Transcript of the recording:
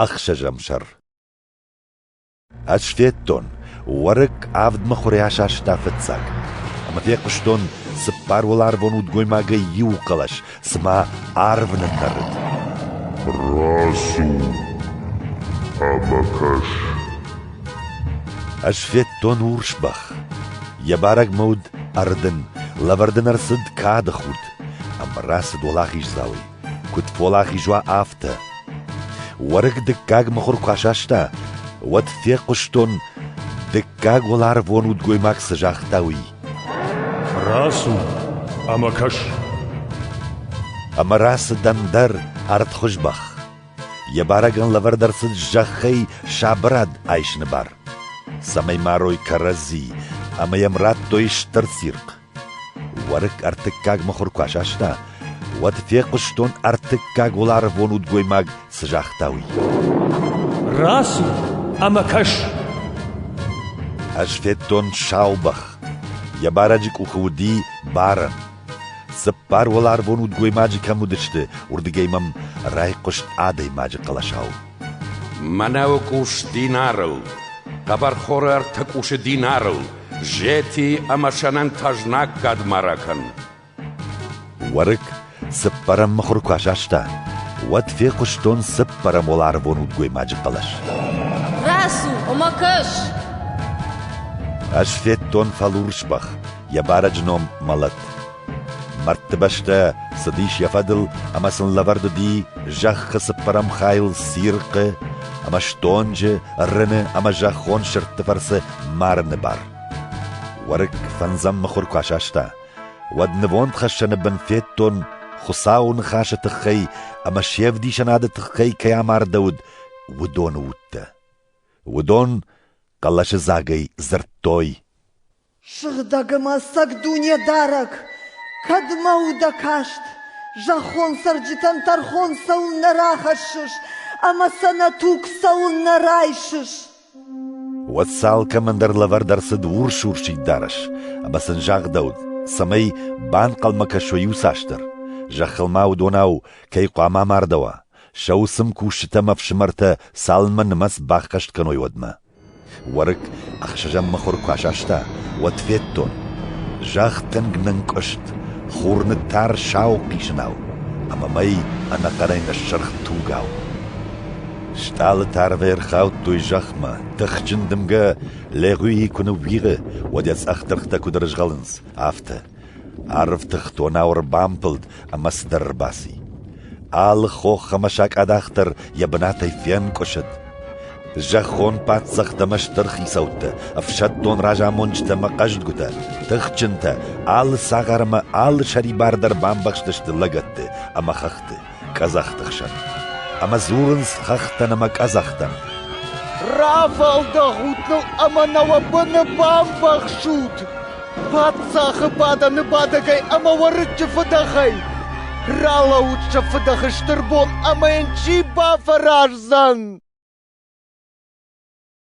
Ӕхсӕзӕм сӕр. Ӕз федтон, уӕрыкк авд мыхуырӕй асаста фыццаг. Ӕмӕ фехъуыстон цыппар уӕларвон удгоймагӕй иу хъӕлӕс, цыма арв ныннӕрыд. Рацу ӕмӕ кӕс. Ӕз федтон урс бӕх. Йӕ барӕгмӕ уыд ӕрдын, лӕвӕрд ын ӕрцыд кады худ, ӕмӕ рацыд уӕлахиздзауӕй. Куыд фӕуӕлахиз уа, афтӕ. Уӕрыкк дыккаг мыхуыр куы асаста, уӕд фехъуыстон, дыккаг уӕларвон удгоймаг цы загъта, уый. Рацу ӕмӕ кӕс. Ӕмӕ рацыд ӕндӕр ӕртхуыз бӕх. Йӕ барӕгӕн лӕвӕрд ӕрцыд зӕххӕй сабырад айсыны бар, цӕмӕй марой кӕрӕдзи, ӕмӕ йӕм радтой стыр цирхъ. Уӕрыкк ӕртыккаг мыхуыр куы асаста, уӕд фехъуыстон ӕртыккаг уӕларвон удгоймаг цы загъта, уый. Рацу ӕмӕ кӕс! Ӕз федтон сау бӕх. Йӕ барӕджы къухы уыди барӕн. Цыппар уӕларвон удгоймаджы кӕм уыдысты, уырдыгӕй мӕм райхъуыст адӕймаджы хъӕлӕсау. Мӕнӕуы къус динарыл, хъӕбӕрхоры ӕртӕ къусы динарыл, зети ӕмӕ сӕнӕн та знаггад ма ракӕн. Уӕрыкк цыппӕрӕм мыхуыр куы асаста, уӕд фехъуыстон цыппӕрӕм уӕларвон удгоймаджы хъӕлӕс. Рацу ӕмӕ кӕс! Ӕз федтон фӕлурс бӕх, йӕ барӕджы ном мӕлӕт. Мӕрдты бӕстӕ цыдис йӕ фӕдыл ӕмӕ сын лӕвӕрд уыди зӕххы цыппӕрӕм хайыл цирхъы ӕмӕ стонджы, рыны ӕмӕ зӕххон сырдты фӕрцы марыны бар. Уӕрыкк фӕндзӕм мыхуыр куы асаста, уӕд нывондхӕссӕны бын федтон Хуыцауы ныхасы тыххӕй ӕмӕ се вдисӕнады тыххӕй кӕй амардӕуыд, уыдоны удтӕ. Уыдон хъӕлӕсы дзагӕй дзырдтой: Сыгъдӕг ӕмӕ ӕцӕг Дунедарӕг, кӕдмӕ у дӕ каст? Зӕххон цӕрджытӕн тӕрхон цӕуылнӕ рахӕссыс ӕмӕ сӕ нӕ туг цӕуылнӕ райсыс? Уӕд сӕ алкӕмӕн дӕр лӕвӕрд ӕрцыд урс-урсид дарӕс, ӕмӕ сын загъдӕуыд, цӕмӕй банхъӕлмӕ кӕсой иуцасдӕр, зӕххыл ма уыдонау кӕй хъуамӕ амардӕуа, сӕ уыцы мкусджытӕ ӕмӕ ӕфсымӕртӕ цалынмӕ нымӕц баххӕст кӕной, уӕдмӕ. Уӕрыкк ӕхсӕзӕм мыхуыр куы асаста, уӕд федтон, зӕхх тынг нынкъуыст, хур ныттар сау хъисынау, ӕмӕ мӕй ӕнӕхъӕнӕй ныссырх тугау. Стъалытӕ арвӕй ӕрхаудтой зӕхмӕ, тыхджын дымгӕ легъуийы куы ныууигъы, уӕд йӕ цъӕх дыргътӕ куыд ӕрызгъӕлынц, афтӕ. Арв тыхтонау ӕрбампылд ӕмӕ цыдӕр ӕрбаци. Алы хох ӕмӕ сакъадах дӕр йӕ бынатӕй фенкъуысыд. Зӕххон паддзӕхтӕ ӕмӕ стыр хицӕуттӕ, ӕфсӕддон разамонджытӕ ӕмӕ хъӕздгуытӕ, тыхджынтӕ, алы цагъар ӕмӕ алы сӕрибар дӕр бамбӕхстысты лӕгӕтты ӕмӕ хӕхты, къӕдзӕхты хсӕн. Ӕмӕ дзурынц хӕхтӕн ӕмӕ къӕдзӕхтӕн: Рафӕлдӕхут ныл ӕмӕ нӕ уӕ быны бамбӕхсут! Паддзахы бадӕны бадӕгӕй ӕмӕ уӕрыччы фыдӕхӕй! Ралӕуут сӕ фыдӕхы стыр бон ӕмӕ йын чи бафӕраздзӕн?